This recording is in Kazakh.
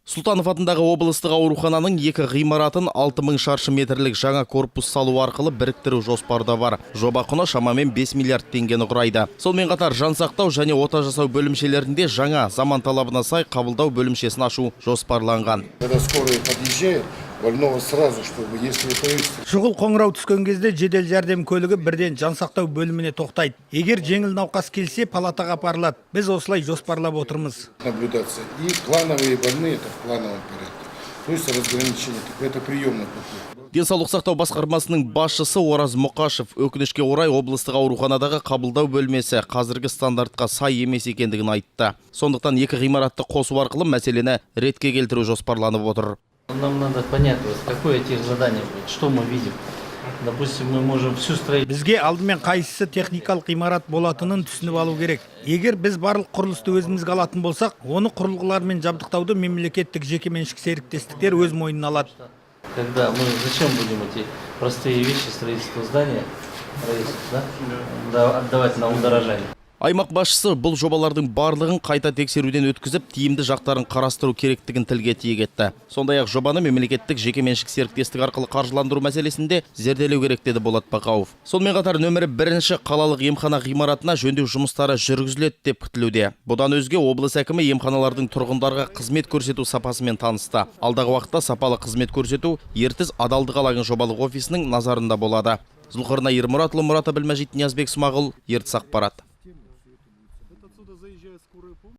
Сұлтанов атындағы облыстық аурухананың екі ғимаратын 6000 шаршы метрлік жаңа корпус салу арқылы біріктіру жоспарда бар. Жоба құны шамамен 5 миллиард теңгені құрайды. Сонымен қатар жансақтау және ота жасау бөлімшелерінде жаңа, заман талабына сай қабылдау бөлімшесін ашу жоспарланған. Когда скорая подъезжает, больного сразу, чтобы, если это экстренно, Шұғыл қоңырау түскен кезде жедел жәрдем көлігі бірден жансақтау бөліміне тоқтайды. Егер жеңіл науқас келсе, палатаға апарылады. Біз осылай жоспарлап отырмыз. Наблюдаться. И плановые больные — это в плановом порядке. То есть разграничение такое, это приемный покой. Денсаулық сақтау басқармасының басшысы Ораз Мұқашев өкінішке орай, облыстық ауруханадағы қабылдау бөлмесі қазіргі стандартқа сай емес екендігін айтты. Сондықтан екі ғимаратты қосу арқылы мәселені ретке келтіру жоспарланып отыр. Нам надо понять, вот, какое тех задание будет, что мы видим. Допустим, мы можем всю строительство Бізге алдымен қайсысы техникалық ғимарат болатынын түсініп алу керек. Егер біз барлық құрылысты өзімізге алатын болсақ, оны құрылғылармен жабдықтауды мемлекеттік жекеменшік серіктестіктер өз мойнына алады. Когда мы зачем будем эти простые вещи, строительство здания, Раиса, да? Да, отдавать на удорожание? Аймақ басшысы бұл жобалардың барлығын қайта тексеруден өткізіп, тиімді жақтарын қарастыру керектігін тілге тиек етті. Сондай-ақ жобаны мемлекеттік жекеменшік серіктестік арқылы қаржыландыру мәселесін де зерделеу керек деді Болат Бақауов. Сонымен қатар нөмірі бірінші қалалық емхана ғимаратына жөндеу жұмыстары жүргізіледі деп күтілуде. Бұдан өзге облыс әкімі емханалардың тұрғындарға қызмет көрсету сапасымен танысты. Алдағы уақытта сапалы қызмет көрсету Ертіс адалдық алаңы жобалық офисінің назарында болады. Зұлқарнай Ермұратұлы, Мұрат Әбілмәжит, Ниязбек Смағұл, Ертіс ақпарат.